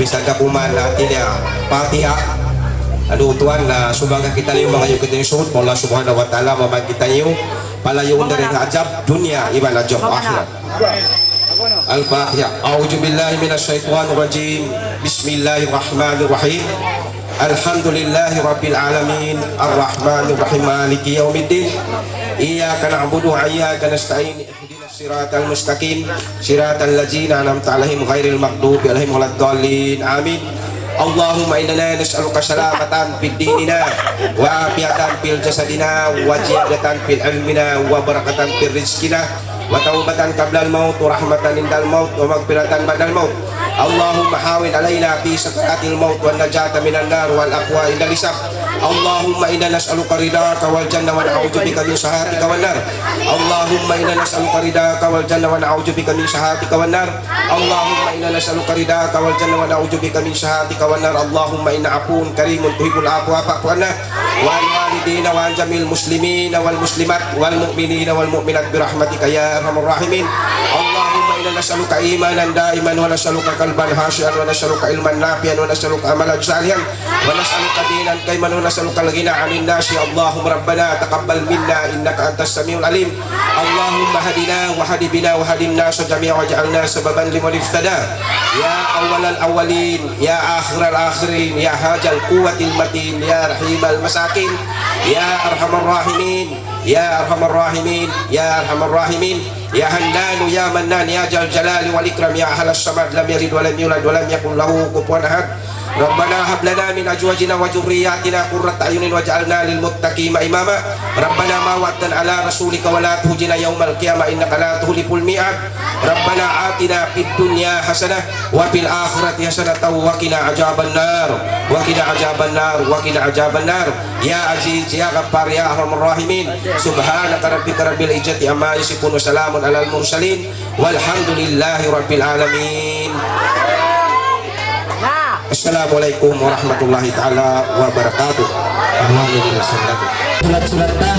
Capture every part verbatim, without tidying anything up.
Bisan da kuman na hati niya Fatiha. Anu tuwan na sumaga kitaniyu, mangayu' kitaniyu suhud pa Allah Subhanahu wa Ta'ala, mabaya' kitaniyu palayuun dayn ha ajab dunya iban ajab akhirat. Al-Fatiha. أعوذ بالله من الشيطان الرجيم. بسم الله الرحمن الرحيم. الحمد لله رب العالمين. الرحمن الرحيم. مالك يوم الدين. إياك نعبد وإياك نستعين. اهدنا الصراط المستقيم. صراط الذين أنعمت عليهم غير المغضوب عليهم ولا الضالين. آمين. اللهم إنا نسألك سلامة في ديننا، وعافية في جسدنا، وزيادة في علمنا، وبركة في رزقنا، وتوبة قبل الموت، ورحمة عند الموت، ومغفرة بعد الموت. اللهم هون علينا في سكرات الموت، والنجاة من النار، والعفو عند الحساب. اللهم إنا نسألك رضاك والجنة، ونعوذ بك من سخطك والنار. اللهم إنا نسألك رضاك والجنة، ونعوذ بك من سخطك والنار. اللهم إنا نسألك رضاك والجنة، ونعوذ بك من سخطك والنار. اللهم إنك عفو كريم تحب العفو فاعف عنا وعن والدينا وعن جميع المسلمين والمسلمات والمؤمنين والمؤمنات برحمتك يا أرحم الراحمين. اللهم إنا نسألك إيمانا دائما، ونسألك قلبا خاشعا، ونسألك علما نافعا، ونسألك عملا صالحا، ونسألك دينا قيما، ونسألك الغنى عن الناس. اللهم ربنا تقبل منا إنك أنت السميع العليم. اللهم اهدنا واهد بنا واهد الناس جميعا واجعلنا سببا لمن اهتدى. يا أول الأولين، يا آخر الآخرين، يا ذا القوة المتين، يا رحيم المساكين، يا أرحم الراحمين، يا أرحم الراحمين، يا أرحم الراحمين، يا حنان، يا منان، يا ذا الجلال والإكرام، يا أحد الصمد، لم يلد ولم يولد ولم يكن له كفوا أحد. ربنا هب لنا من أزواجنا وذرياتنا قرة أعين واجعلنا للمتقين إماما. ربنا ما وعدتنا على رسلك ولا تخزنا يوم القيامة إنك لا تخلف الميعاد. ربنا آتنا في الدنيا حسنة وفي الآخرة حسنة وقنا عذاب النار. وقنا عذاب النار. وقنا عذاب النار. يا عزيز يا غفار يا أرحم الراحمين. سبحان ربك رب العزة عما يصفون وسلام على المرسلين. والحمد لله رب العالمين. السلام عليكم ورحمة الله تعالى وبركاته. Sulat-sulat na,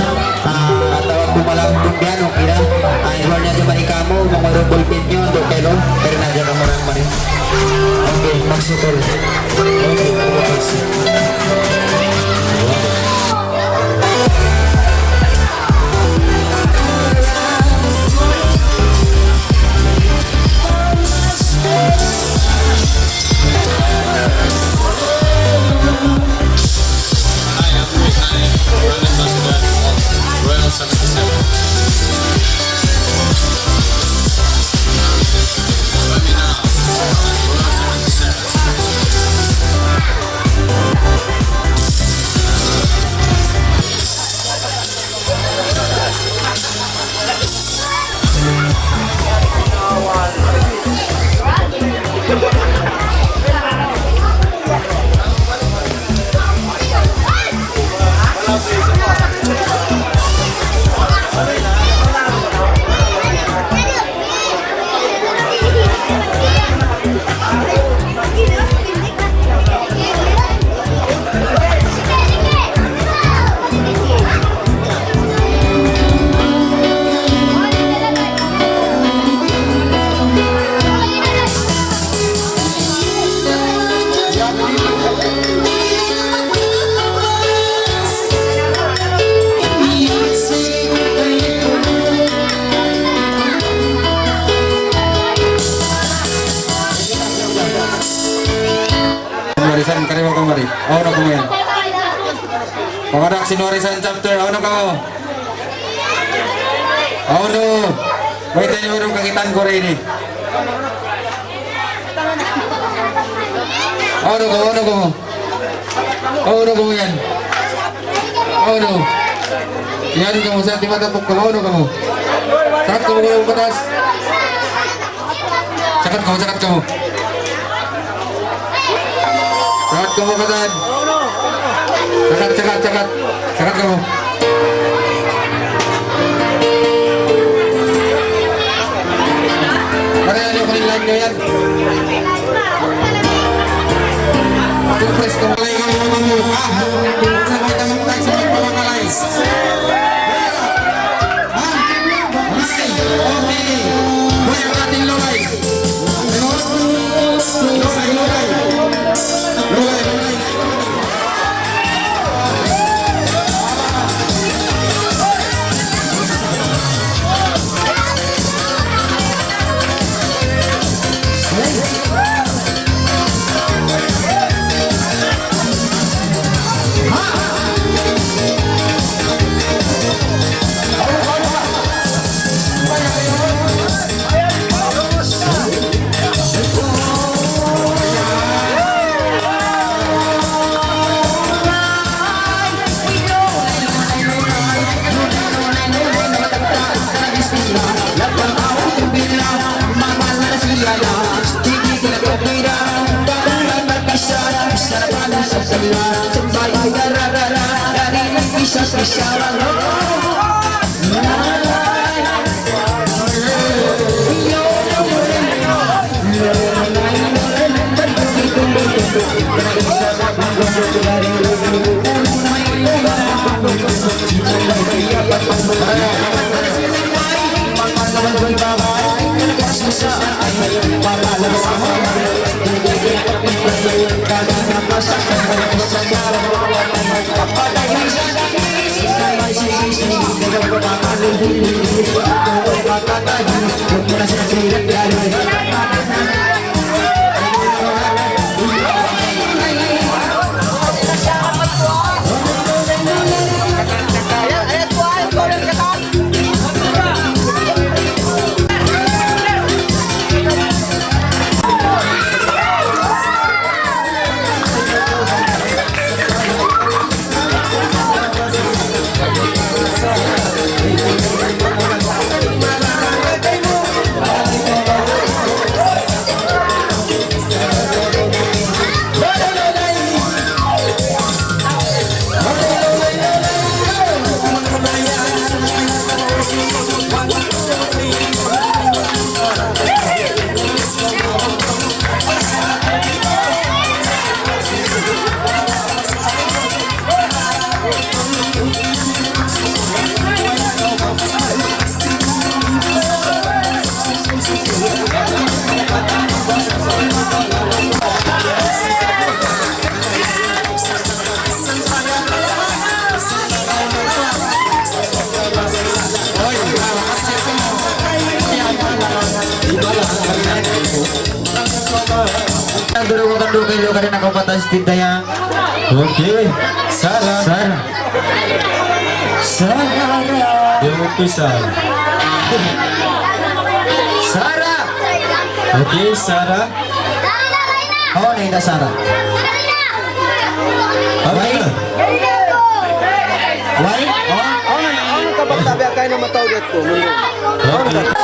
ah, atawa kung malamtung yan, okay na. Ah, iwan niya sa balik kamu, mga rubol pinyo, do kayo, pero na dyan ang marang mari. Okay, magsukol. Okay, magsukol. Warisan, kariwa kamu mari. Awn na kamu yan. Panganak sin Warisan Chapter, awn na kamu. Awn na. Mayta' niyu kakitaan ku ini? Awn na kamu, awn na kamu. Awn na kamu yan. Awn na. Yan kamu, sa' di' matapuk kamu, awn na kamu. Sakat kamu, kamu patas. Sakat kamu, sakat kamu. Sakat kamu katan. Sakat, sakat, sakat. Sakat kamu. Para yan yung kanilang nyo yan. Surprise kamu. Ah, sa' may tamang tayo sa may pangalay. Ah, okay. Hoy, ang ating lulay. Lulay, lulay. Dulu ko kan dulu kayo ka rin ang kapatas tindayan. Okay. Sara. Sara. Sara. Yung umpisa. Sara. Okay, Sara. Oh, na ina Sara. Ano na? Why? Oh, oh, ano ka pagsabi? Kaya na matawag ko. Okay.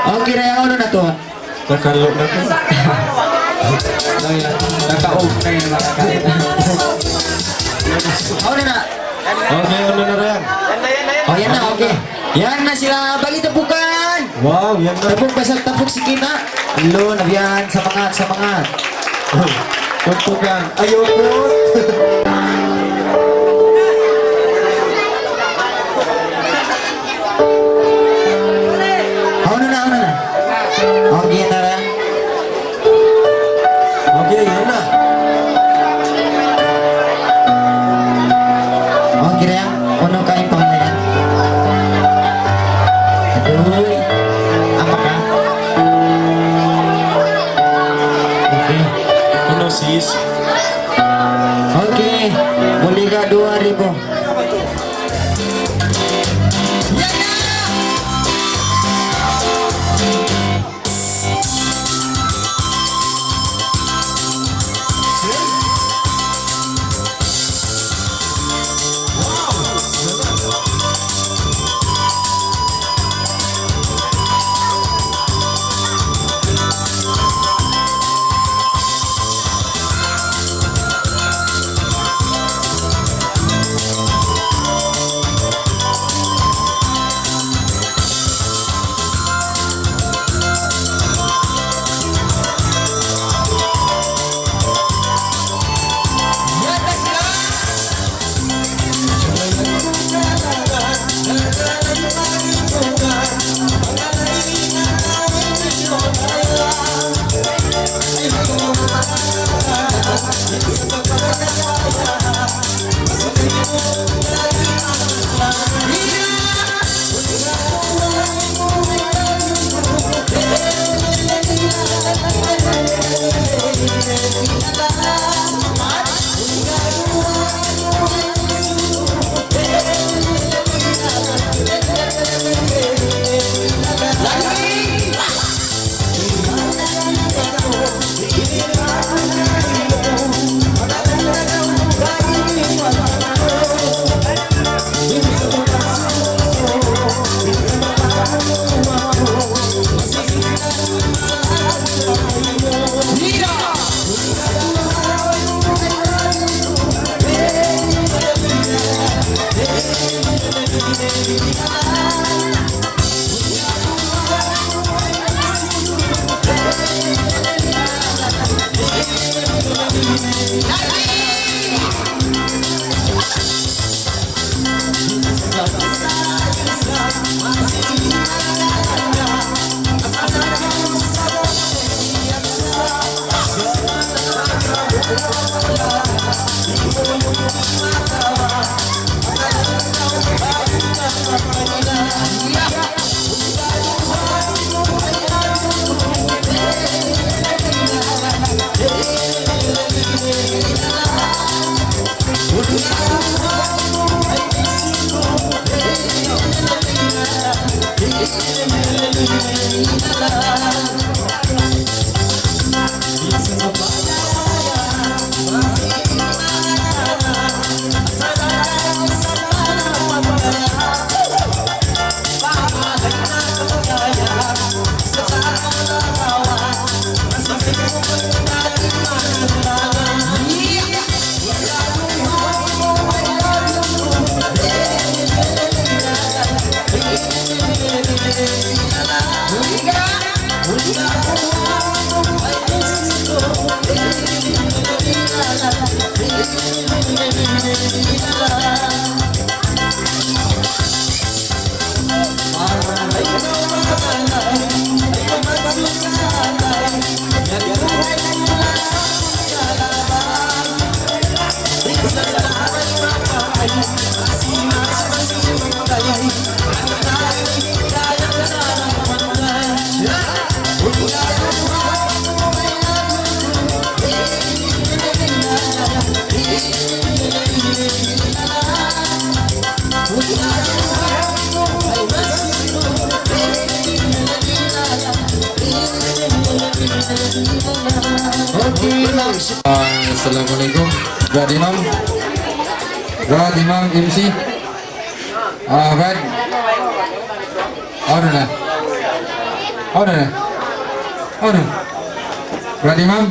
Okay na yan, ano na to? Nakalo na to. Ay, nakaog na yun, mga kaibigan. Ano na? Okay, ano na rin? Oh, yan na, okay. Yan na sila, bali tapukan. Wow, yan na. Tapuk, basag tapuk si Kina. Lo, nabiyan, sa mga, sa mga. Tumpukan. Ayaw po. Ano na, ano na? Okay na lang. Okay, yan na. Okay na yan. Ano ka yung pangalan? Aduy. Apa ka? Okay. Ano, sis? Okay. Buli ka dua ribu. Ah, assalamualaikum. Brad Imam. Brad Imam, M C. Ah, Brad. Ano na? Ano na? Ano? Brad Imam?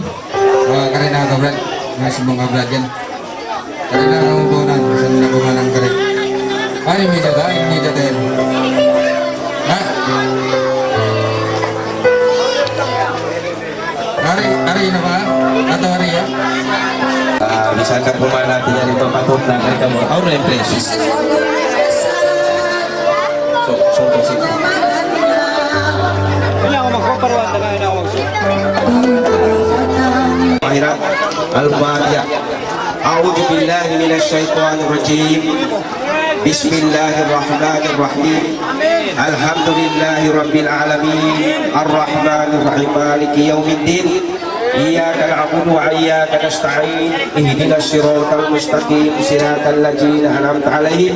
Ah, kari na ka, Brad. Mas mga Brad yan. Kari na ka, ang tunan. Saan na kumanang kari? Ay, may data, ay, may data yan. Ha? Ari, ari na ba? Ato ari, ya? Ah, bisan ka pumana, tiyan ito, patut na, kaya ka mo. How do I play? So, so, so, so. Kailangan magpaparuan na nga na ako. Mahirap. Al-Fatiha. أعوذ بالله من الشيطان الرجيم. بسم الله الرحمن الرحيم. الحمد لله رب العالمين. الرحمن الرحيم. مالك يوم الدين. إياك نعبد وإياك نستعين. اهدنا الصراط المستقيم. صراط الذين أنعمت عليهم.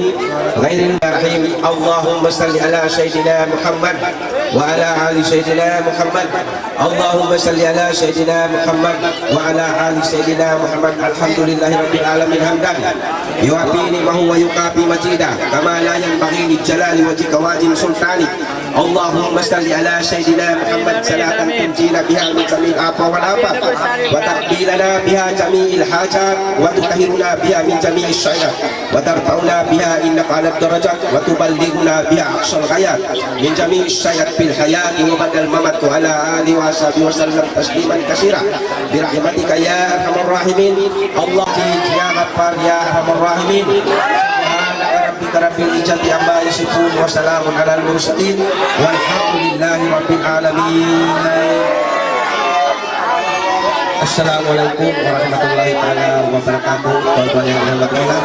غير الرحيم. اللهم صل على سيدنا محمد وعلى آل سيدنا محمد. اللهم صل على سيدنا محمد وعلى آل سيدنا محمد. الحمد لله رب العالمين حمدا يوافي نعمه ويكافئ مزيده كما لا ينبغي لجلال وجهك وعظيم سلطانك. اللهم صل على سيدنا محمد صلاة تنجينا بها من جميع الآفات والآفات وتقضي لنا بها جميع الحاجات وتطهرنا بها من جميع السيئات وترفعنا بها عندك أعلى الدرجات وتبلغنا بها أقصى الغايات من جميع السيئات في الحياة وبعد الممات وعلى آله وصحبه وسلم تسليما كثيرا برحمتك يا أرحم الراحمين. الله يا غفار يا أرحم الراحمين. سبحان ربك رب العزة عما يصفون وسلام على المرسلين والحمد لله رب العالمين. Assalamualaikum warahmatullahi taala wabarakatuh. Tuwan-tuwan yang dirahmati Allah.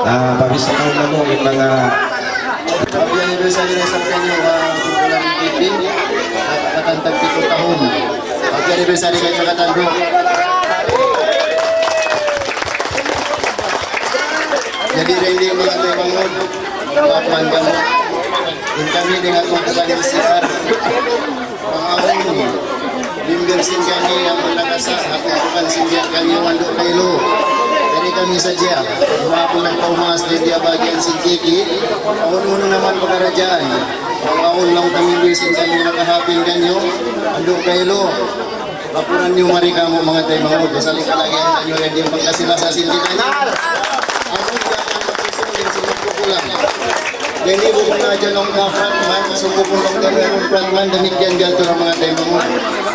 Ah, pabisa' kaw namu' in manga happy anniversary sa kaniyu, ah, Tungkulan T V. At katantag pitu tahun. Happy anniversary kaniyu, katandu. Jadi, rendi manga taymanghud, maafan kamu. In kami dayn ha tumpukan sin Sikar. Manga unu, member sin kami amun nakasa', ha tumpukan sin Sikar kami, andu' kailu. Yari kami sadja. Maapun na kaw mas di dia bagian sin Sikar. Unu-unu na man pakaradjaan. Manga unu laung kami, sin kami nakahapin kaniyu, andu' kailu. Lapuran niyu mari kamu manga taymanghud, pasal in kalagihan kaniyu rendi pagkasi-lasa sin Sikar. Amun jaman magsusunggil sin magkukulang. Dayn di bukun na hadja laung ka frontman, sungguhun laung kami amun frontman, damikkiyan biya' tuud in manga taymanghud.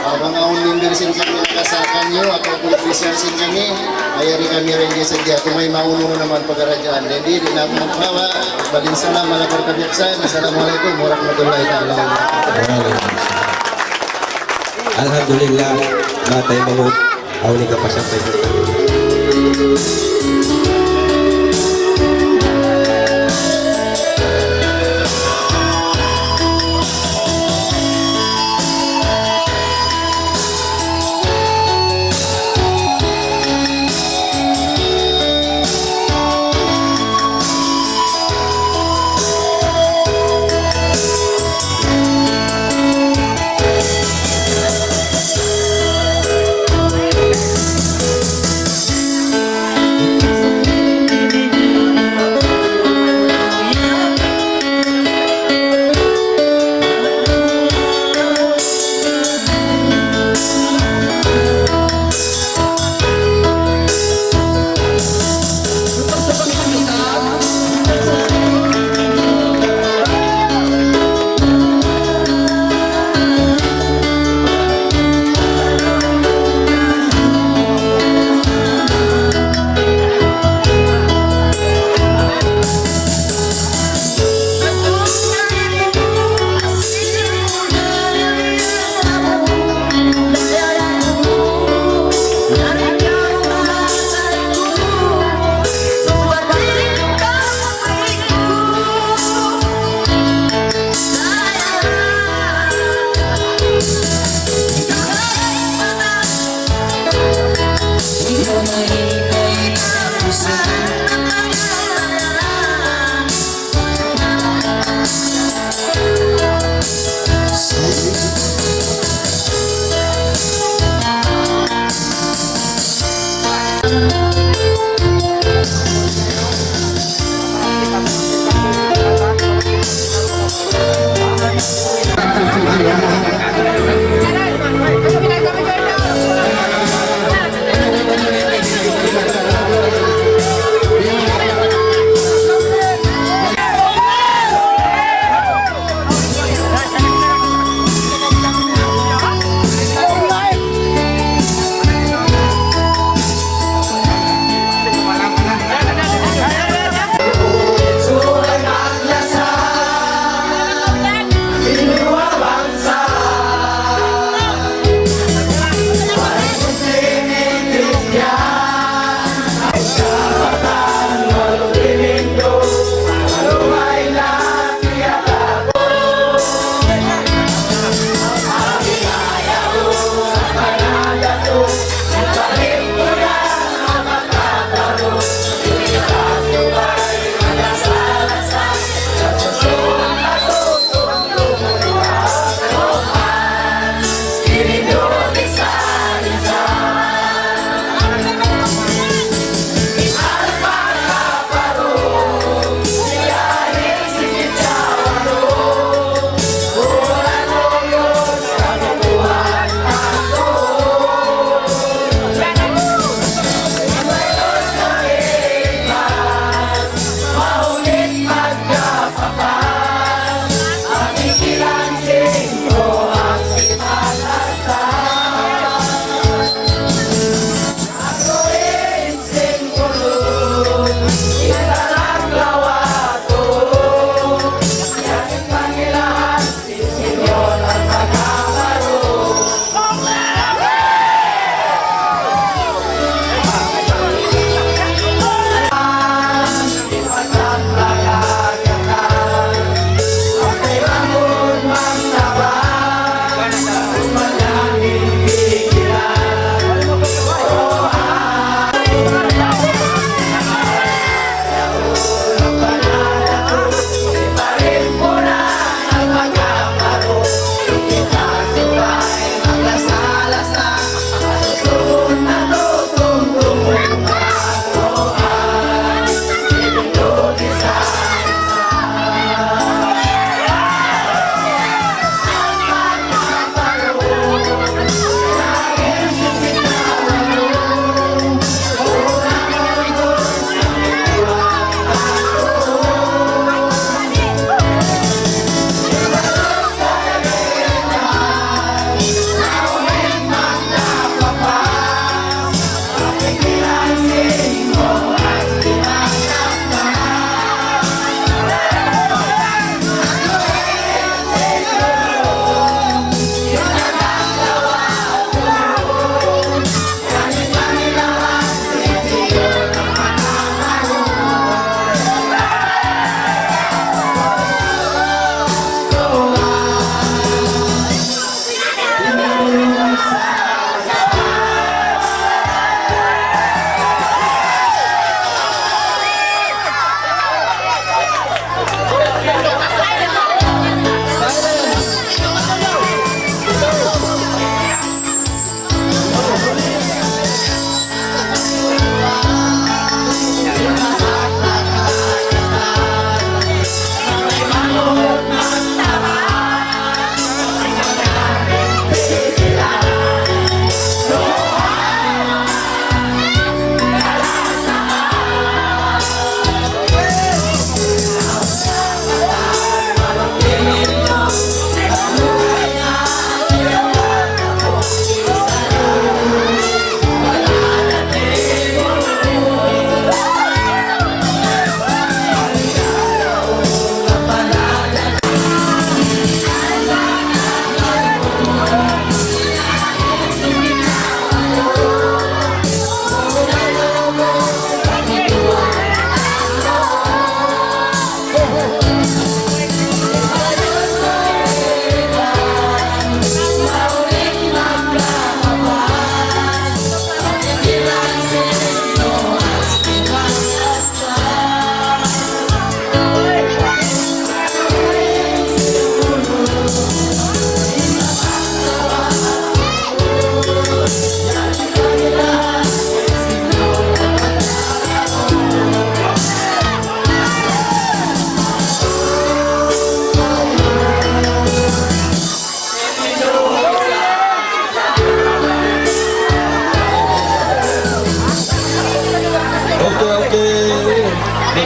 Ah, bang awn member sin kami nakasa' kaniyu, atawa pun official sin kami, yari kami rendi sadja, tumay maunu na man pakaradjaan. Dayn di, di' na aku magpahawa', balik salam, malapar kabiyaksahan. Assalamualaikum warahmatullahi taala wabarakatuh. Alhamdulillah, manga taymanghud. Awn ikapasampay.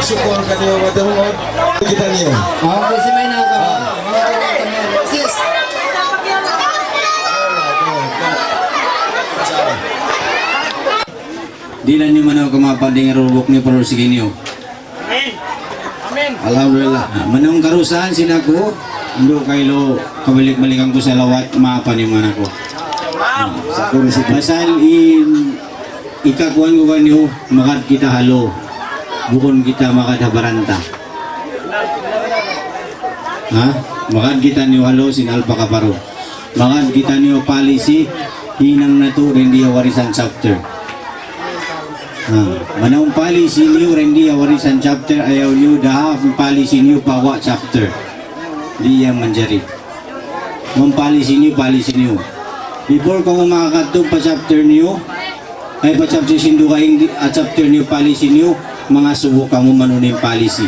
Sukul kaniyu, mataud kitaniyu. Okay, si May na ka. Sis. Dihilan niyu manaw kamapan dayn ha rubuk niyu, parul sikiniyu. Amin. Amin. Alhamdulillah. Ah, manaw karusahan sin aku, indu' kailu, kabalik-balikan ku salawat, maapan niyu man aku. Pasal in, ikakuan ku kaniyu, magad kita ha law. Bukun kita magad ha baranta. Ha? Magad kitaniyu ha law sin Alpaka Paru. Magad kitaniyu policy, hinang natu' dayn di ha Warisan Chapter. Ha, manaw in policy niyu dayn di ha Warisan Chapter, ayaw niyu da in policy niyu pa guwa' chapter. Di' yan manjari. Bang policy niyu, policy niyu. Before kamu makakadtu pa chapter niyu, ay pa chapter sin dugaing di, ah, chapter niyu, policy niyu, mangasubu kamu man unu in policy.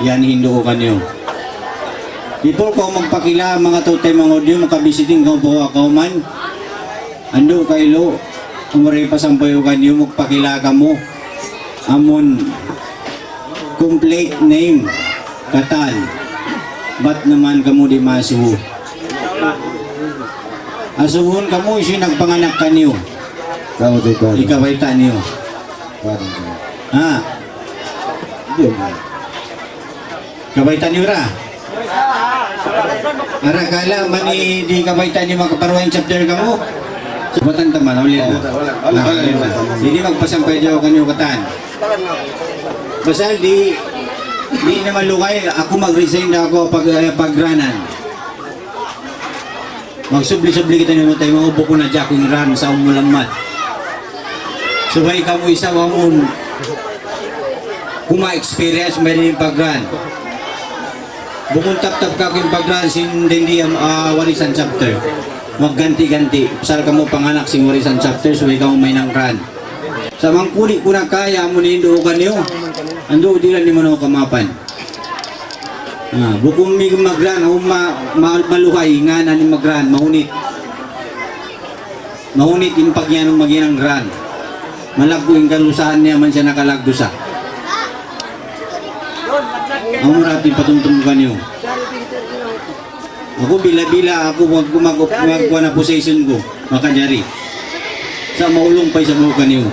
Yan hinduugan niyu. Before kamu magpakila, manga tau taymanghud niyu, makabisiting kamu pa guwa' kawman. Andu' kailu, amu ra in pasampay ku kaniyu, magpakila kamu. Amun complete name, katan. Bat naman kamu di' maasubu. Asubuhun kamu hisiyu in nagpanganak kaniyu. Kamu di' kamu. Ikabayta' niyu. Kamu di'. Ha? Di'. Kabayta' niyu ra? Arakala' man di' kabayta' niyu makaparuwa in chapter kamu. Subatan ta man, uli na. Na, uli na. Di' magpasampay jawaban niyu katan. Pasal di', di' na malugay, aku mag-resign na aku pag, eh, pag-ranan. Magsubli-subli kitaniyu manga taymanghud, bukun na hadja aku in ran sa' umulamat. Subay kamu isab amun kuma experience may in pag-ran. Bukun taptap kaku' in pag-ran sin dayn di, ah, Warisan Chapter. Magganti-ganti. Pasal kamu panganak sin Warisan Chapter, subay kamu mahinang ran. Sa' mangkuli' ku na kaya amun hinduugan niyu. Andu' dihilan niyu manaw kamapan. Ah, bukun mi mag-ran, awn ma-, ma-, maluhay, ngān in mag-ran, mahunit. Mahunit in pagyanun maghinang ran. Malaggu' in karusahan niya man siya nakalaggu' sa. Amu ra in patumtum ku kaniyu. Aku bila-bila, aku mag-, mag-, magkuan na position ku, makajari. Sa' maulung pa isab aku kaniyu.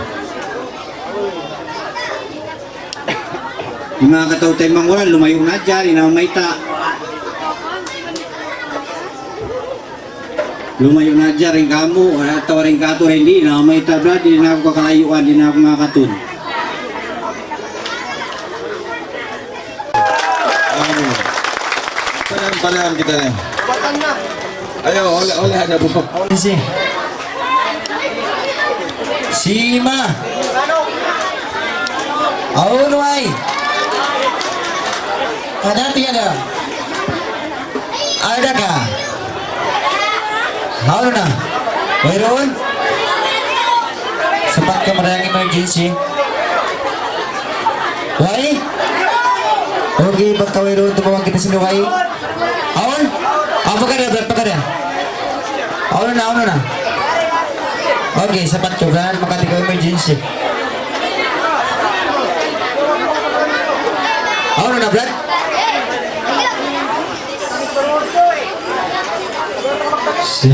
In manga kataw-taymanghuran, lumayu' na hadja, di' na mamayta'. Lumayu' na hadja, dayn kamu, atawa dayn katu', dayn di' na mamayta', brad, di' na aku kakalayuan, di' na aku makakatun. Amin. Panahan, panahan kita na. Ayaw, uli, uli, ada po. Si, si Ima. Awn way. Ada, tiada. Ada ka? Awn na. Wayruun? Sapat ka marayang emergency. Way? Okay, pagka wayruun, tumawag kita sin way. Awn? Ah, pagkada, brad, pagkada. Awn na, awn na. Okay, sapat ka, brad, makati ka emergency. Awn na, brad? Si.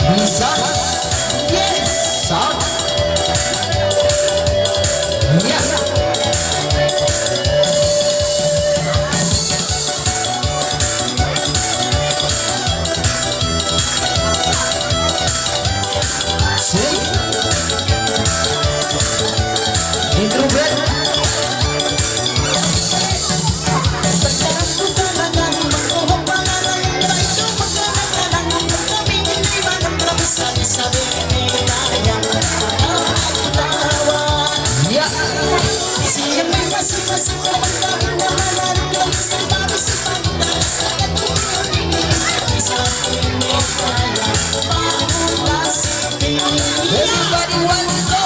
Bisa? Yes, sir. Yes. Si. Intro, brad. Ya. Everybody wants to go.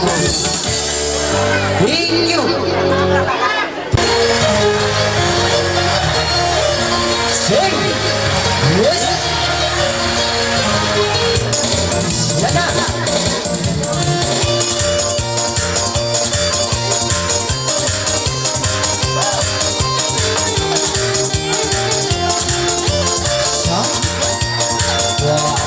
Thank you. Sing. Yes. Yan na. Sa? Wow.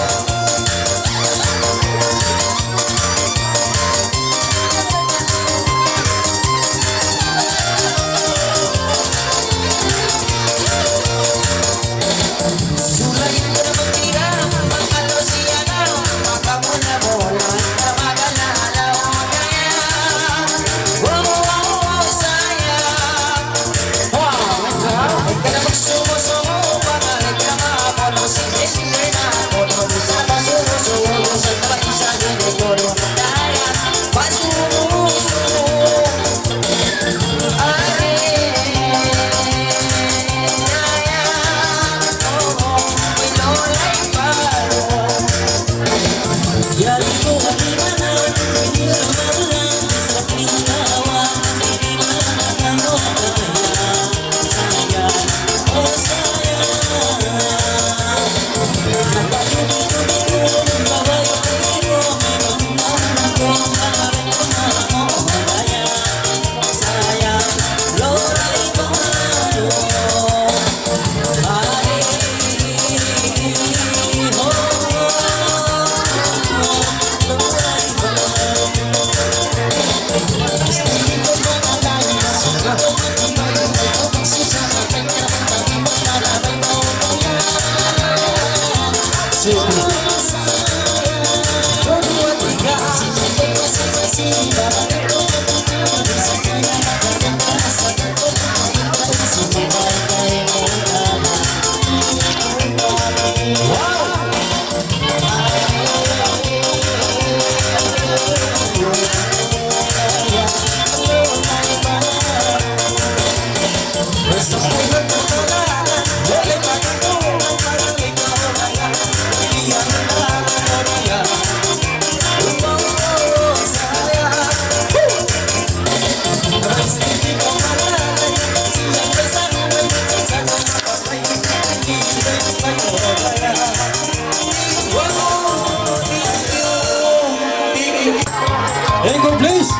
Encore, please.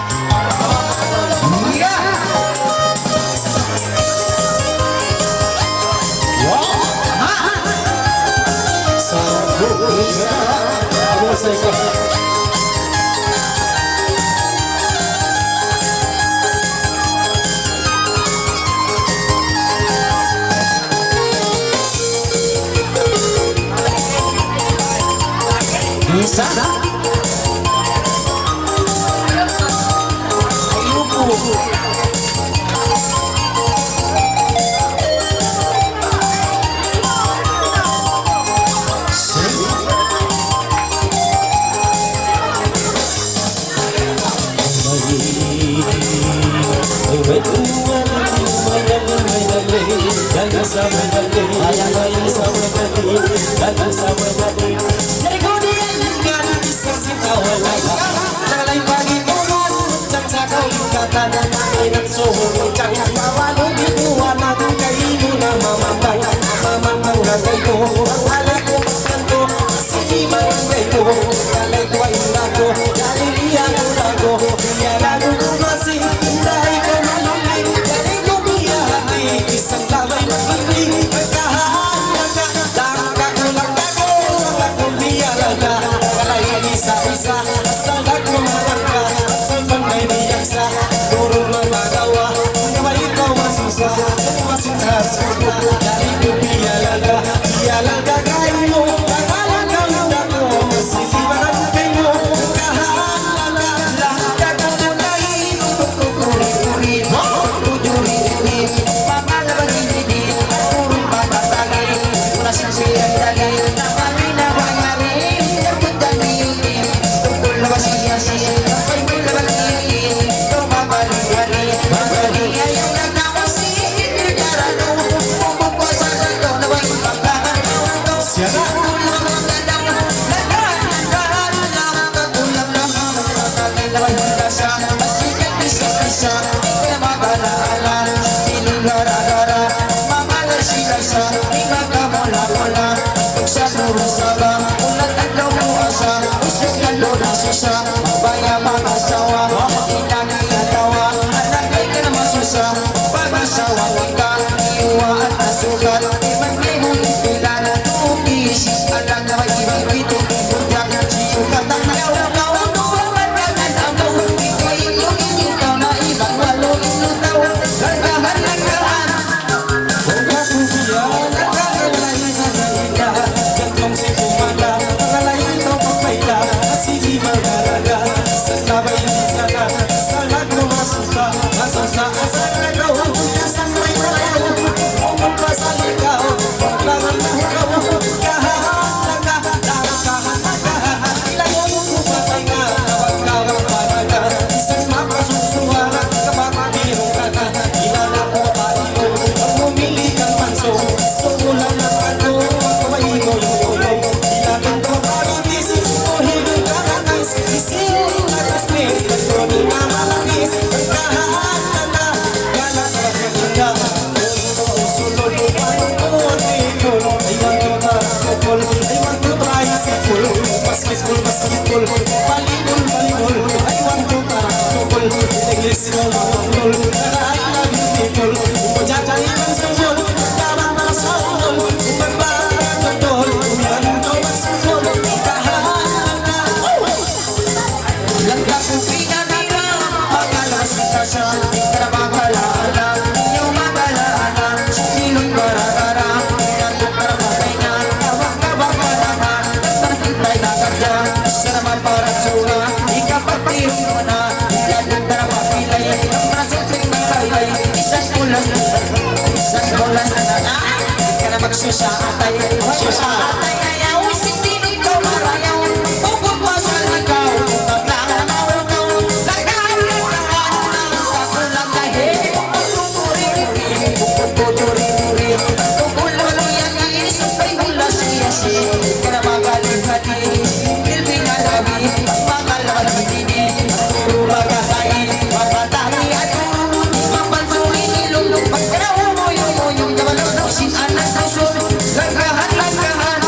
Yeah. Wow. Ah. Sanggup. Terus, terus. Isa na. Ayupo. Sa' bola sa' na, ah, ka na magsusa, atay, susa, atay, ayaw, sitini ko marayaw, bukod pa sa' ikaw, paglangaw ko, lagahan ka na sa kulang kahe, bukod po duri-duri, bukod po duri-duri, bukod po yan, inisip ay mula siyasi, ka na magaling hati, ilmi na labi, mangal na magiging, puro bagasay, mapatay, at puro, mapansuri, ilong, pagkaraw, moyong, moyong, kawalang sin anak, kusog, lagahan, lagahan.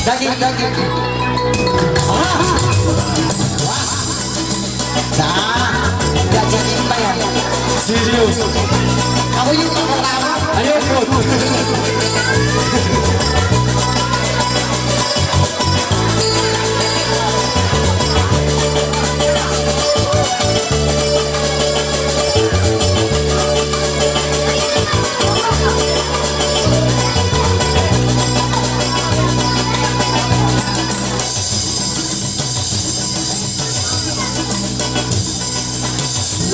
Daging, daging. Ah! Wah! Nah, daging pa yan. Serious. Ako yung makatawa. Ayaw po.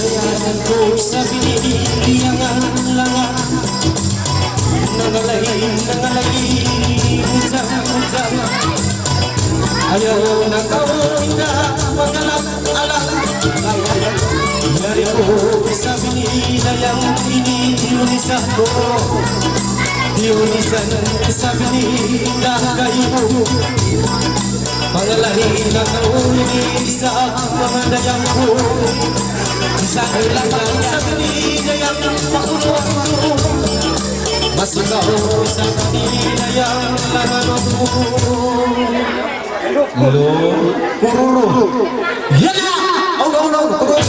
Layanan ku sa binili ang alangan. Nangalay, nangalay, utang Ayaw na kaw inda mag-alak-alak. Yari ku isab ini dayang ini, tiyunisan ku. Tiyunisan isab ini inda kaymu. Mangalahi na kaw ini isab manga dayang ku. Isab laman isab ini dayang pakuluan ku. Masi kaw isab ini dayang laman ku. Hello. Kururu. Yan na! Aw, aw, aw, kururu.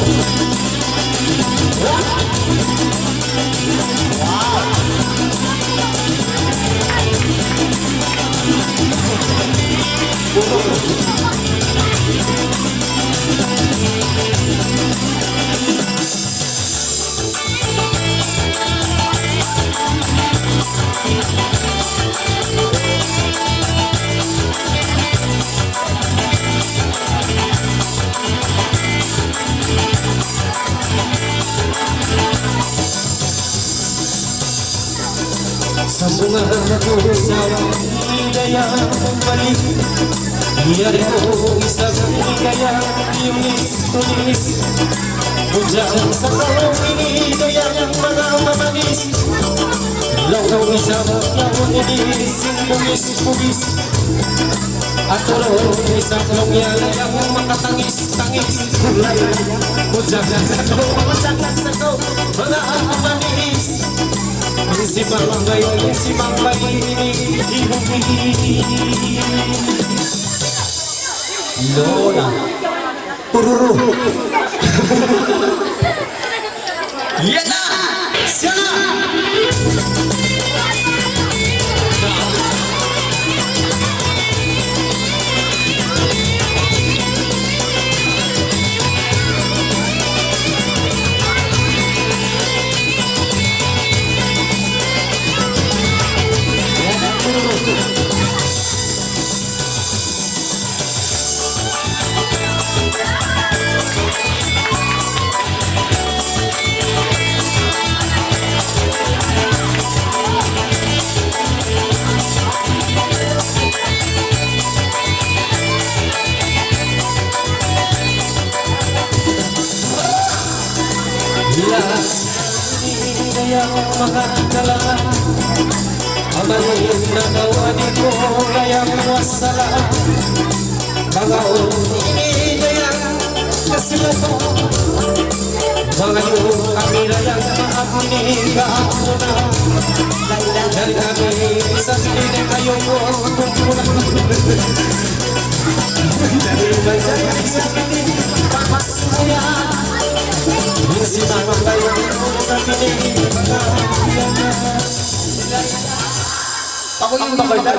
Sambungan ku sa dayang balik. Yari ku isab ini dayang tiyunis-tunis. Bujang sa kaw ini dayang manga mamanis. Laung isab yaun ini sin bugis-bugis. Aturun isab laung niya dayang makatangis-tangis. Bujang sa kaw, bujang sa kaw, manga mamanis. Simang bay, simang bay ini. Lola. Pururu. Yan na! Siya na! Bilang ini yang makan dalam. Amarin na kaw adik ku dayang wassalam. Bagaun ini dayang kasilapan. Mangayu' kami dayang maap ini kaampunan. Jari kami sa sini ayaw mu kumpulan. Jari kami sa sini papas saya. Bisi mangayu' sa sini. Aku yung bakal.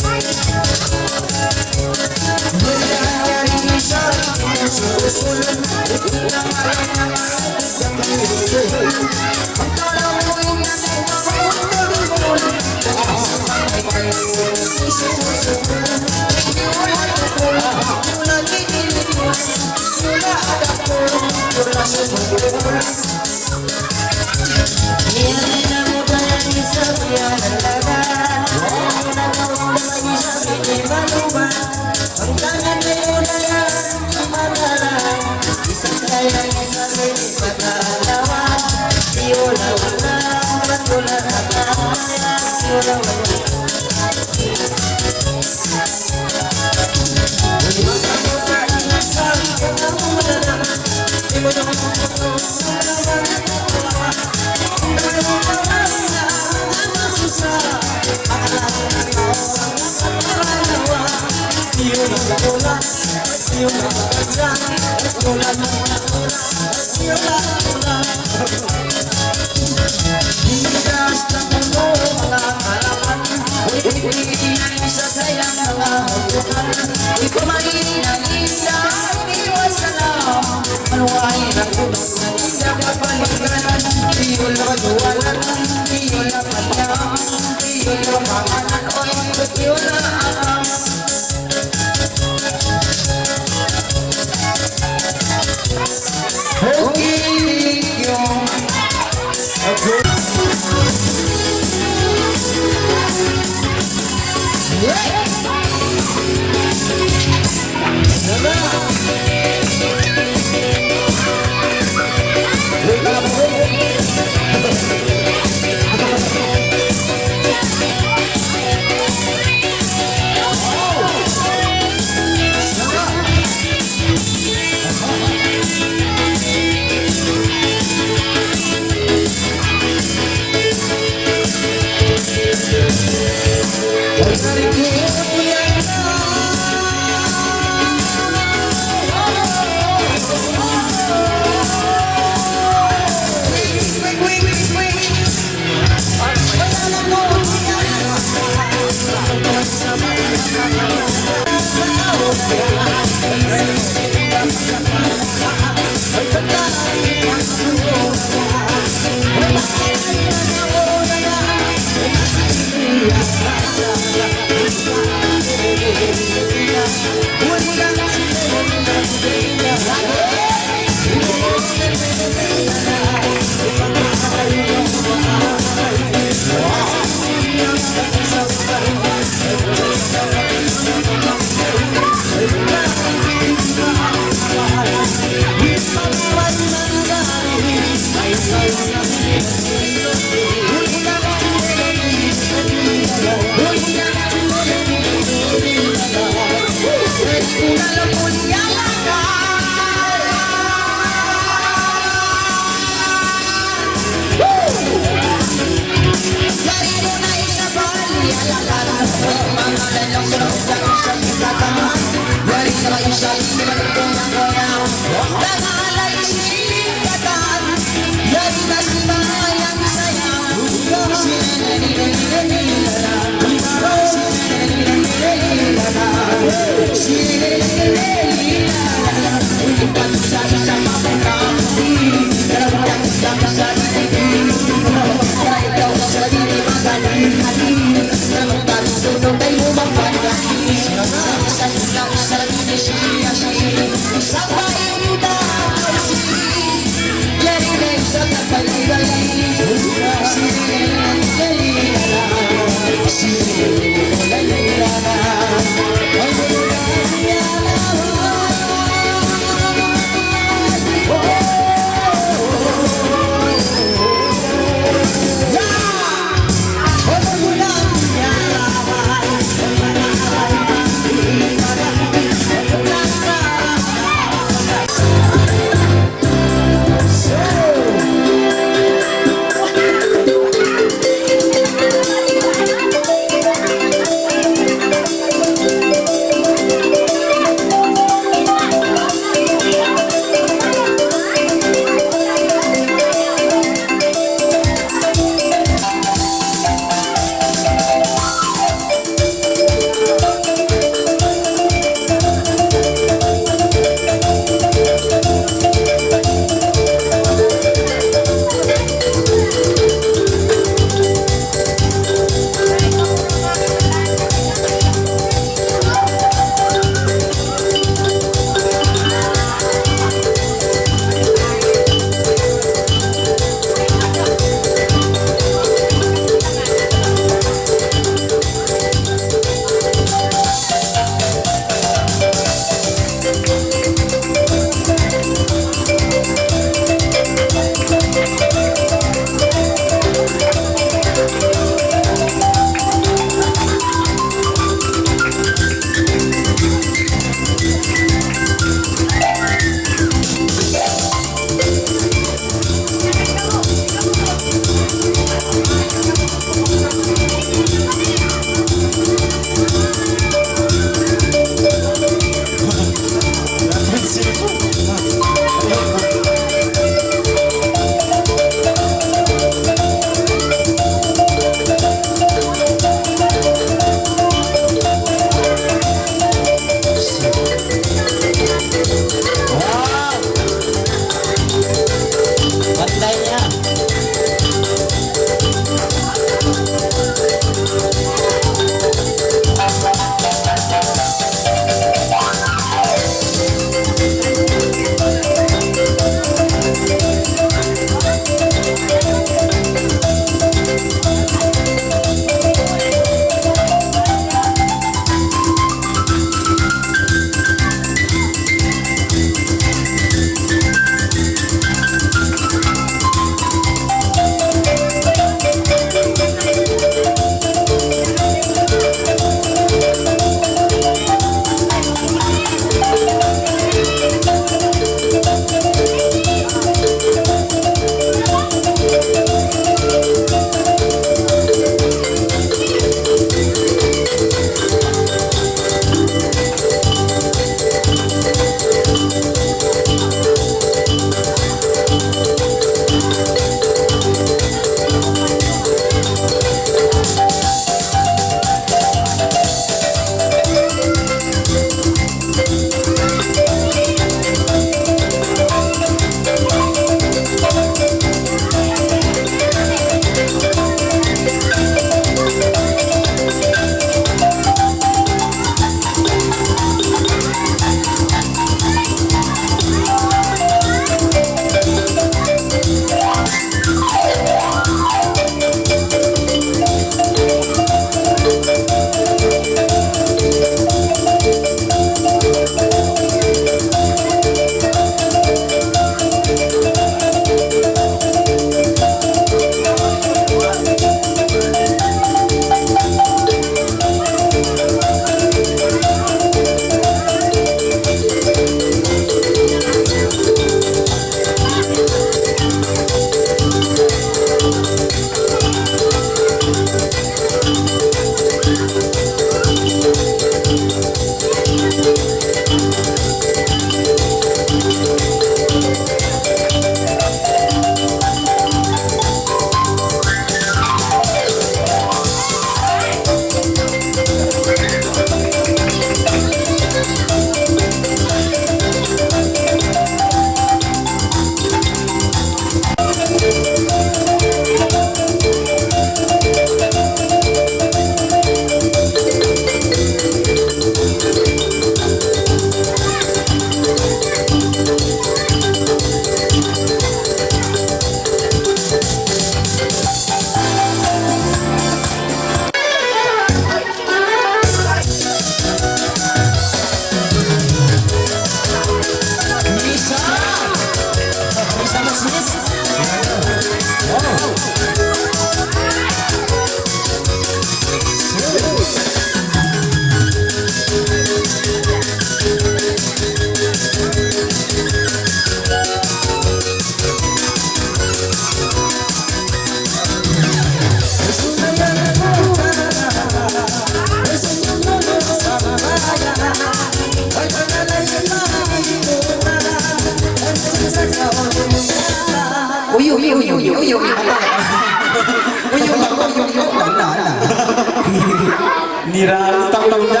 Nira, tayo na.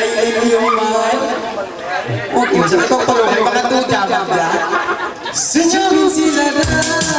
Ay, ay, ay, ay, ay. Okay, sa ito pa, ay, mga two jam, ha? Señor Ciudadana.